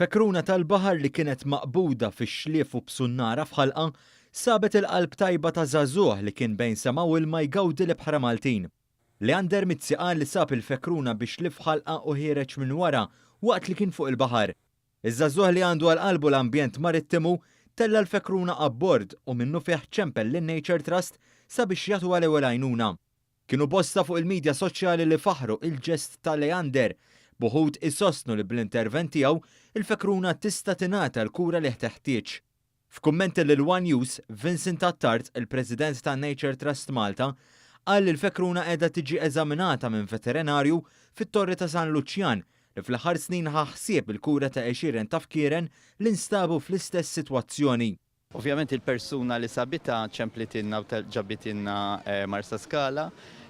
Fekruna tal-baħar li kienet maqbuda fix-xlief u b'sunnara f'ħalqha sabet il-qalb tajba ta' żagħżugħ li kien bejn sema u ilma jgawdi l-ibħra Maltin. Leander Mizzi qal li sab il-fekruna bi xlief f'ħalqha u ħiereġ minn wara waqt li kien fuq il-baħar. Iż-żagħżugħ li għandu għal qalbu l-ambjent marittimu tella' l-fekruna abbord u minnufih ċempel lin-Nature Trust sabiex jagħtuha l-ewwel għajnuna. Kienu bosta fuq il-midja soċjali li faħħru il-ġest ta' Leander, b'uħud isostnu li bl-intervent tiegħu il-fekruna tista' tingħata l-kura li teħtieġ. F'kummenti lil One News, Vincent Attard, il-President ta' Nature Trust Malta, qal li l-fekruna qiegħda tiġi eżaminata minn veterinarju fit-Torri ta' San Luċjan li fl-aħħar snin ħa ħsieb il-kura ta' għexieren ta' fkieren li nstabu fl-istess sitwazzjoni. Ovvjament il-persuna li sabitha ċemplitilna u ġabitilna Marsaskala.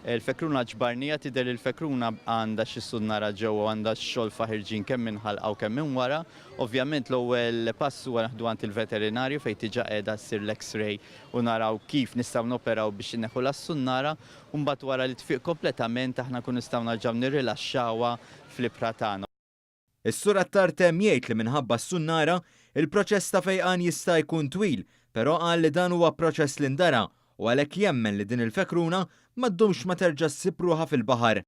Il-fekruna ġbarnieha, tidher li l-fekruna għandha xi sunnara ġewwa u għandha xolfa ħirġin kemm minn ħalqa u kemm minn wara. Ovvjament l-ewwel pass huwa naħdu għand il-veterinarju fejn diġà qiegħda ssir l-X-ray u naraw kif nistgħu noperaw biex inneħħulha s-sunnara u mbagħad wara li tfiq kompletament aħna nkunu nistgħu nerġgħu nirrilaxxawha fl-ibħra tagħna. Is-Sur Attard temm jgħid li minħabba s-sunnara, il-proċess ta' fejqan jista' jkun twil, però qal li dan huwa proċess li ndara u għalhekk jemmen li din il-fekruna ma ddumx ma terġa' ssib ruħha fil-baħar.